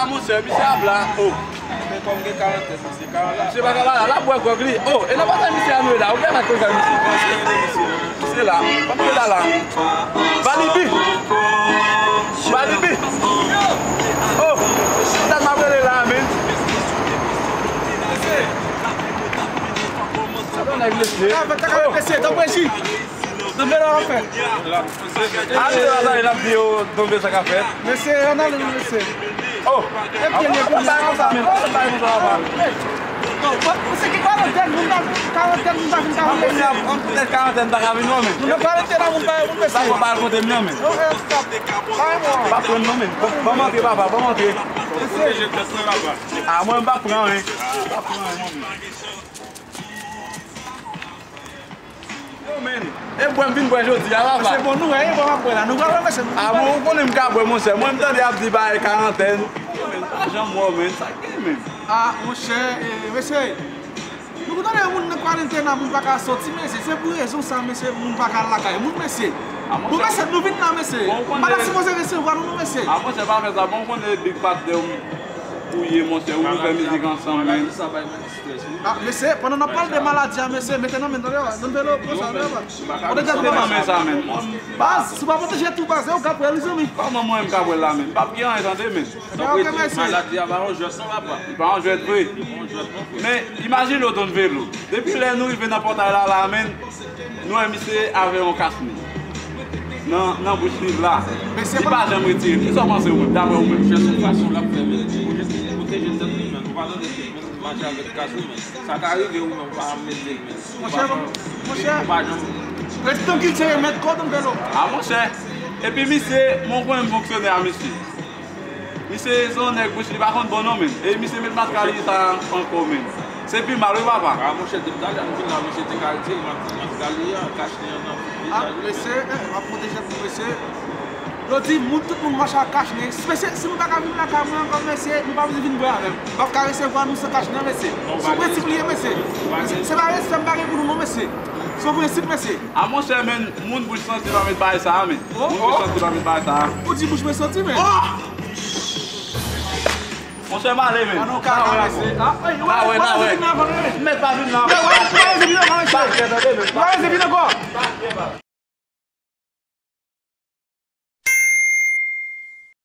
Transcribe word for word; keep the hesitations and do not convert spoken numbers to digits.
Monchè, misye ap la. Oh. Men kòm gen karantèn, misye ka la. Misye pa ka pa la, l ap bwè gwòg li. Oh, e nan batay misye a nou ye la. Ou gen la konn sa misye. Misye la. Fòk nou la la. Balibi. Balibi. Oh, sa m ap rele la, men. Sa pa nèg mesye. Mesye, tanpri. Donbe la w ap fè. Ann ale la, n ap di yo donbe sa k ap fèt. Mesye, ann ale non, mesye. Oh! Epi, ann pa konsa, men, ann pa konsa, papa. Non, bon, se ki karantèn, moun pa vin, karantèn, moun pa vin, karantèn. Bon, kounye a, poutèt karantèn, pa ka vin non, men. Moun nan karantèn la, moun pa, moun mesye. Pa konn pa al kote m non, men. Non, eh, stop. Pa yon mò. Pa pran non, men. Ban, ban m antre, papa, ban m antre. Mesye. Ah, mwen, m pa pran, hein. M pa pran, hein, mwen, men. Yo, men, e bwè m vin bwè jodi a, papa. Se bon, nou wè, e bwè m ap bwè la. Nou pral wè, mesye. Ah, bon, ou konnen m ka bwè, monchè. Mwen, m tande y ap di bagay karantèn. Men, m pa janm wè w, men. Sa k gen, men? Ah, monchè, e, mesye, nou tande moun nan karantèn la, moun pa ka soti, mesye. Se pou rezon sa, mesye, moun pa ka al lakay moun, mesye. Ah, monchè. Bon, mesye, nou vin la, mesye. Bon, ou konnen. M pa ta sipoze resevwa nou, non, mesye. Ah, monchè, pa fè sa. Bon, ou konnen big patnè w ou ye, monchè. Ou nou fè mizik ansanm, men. Ah, mesye, pandan n ap pale de maladi a, mesye, mete nan men, tande, nan velo, pran sa, tande, pran. Pwoteje tèt ou, baz. Baz, si w pa pwoteje tèt ou, baz, e ou k ap pran li, zanmi. Kòman mwen m ka pran l la, men? M p ap gen anyen, tande, men. Ok, mesye. Maladi a pa yon jwèt, non, papa. Li pa yon jwèt vre. Men, imajine w, Don Velo. Depi lè nou rive nan pòtay la, la, men, nou wè misye avè yon kachnen. Nan, nan bouch li la. Li pa janm retire. Kisa w panse ou menm, daprè ou menm? Chèche yon fason l ap fè, men, pou jis pwoteje tèt li, men. Ou pa tande, men, mache avèk kachnen, men. Sa ka rive ou menm, ou pa mete l, men. Monchè, monchè. Ou pa janm. Rete trankil, se remèd kò w, Don Velo. Ah, monchè. Epi misye, mwen konnen m fonksyonè a misye. Misye se yon nèg bouch li pa konn bon non, men. E misye met maskara li sa ankò, men. Se pi mal, wi, papa. Ah, monchè, depi talè nou vin la, misye te ka retire mas-, maskara li a, kachnen an nan bouch li. Ah, mesye, eh, m ap pwoteje tèt mwen, mesye. Yo di, moun, tout moun mache ak kachnen. Mesye, si nou pa ka vin lakay mwen ankò, mesye, nou pa bezwen vin bwè avè m. M p ap ka resevwa nou san kachnen, mesye. Sou prensip li ye, mesye. Se pa respè m pa gen pou nou, non, mesye. Se yon prensip, mesye. Ah, monchè, men, moun bouch santi pa met bagay sa a, men. Oh, oh. Moun bouch santi pa met bagay sa a. Ou di bouch mwen santi, men. Oh! Monchè, m ale, men. Ah, non, ka, mesye. Ah, ey, pa wè, pa wè. Mèt pa vin nan. Mèt pa vin nan. Pa wè, pa wè, vin ankò, mesye. Pa wè, vin ankò.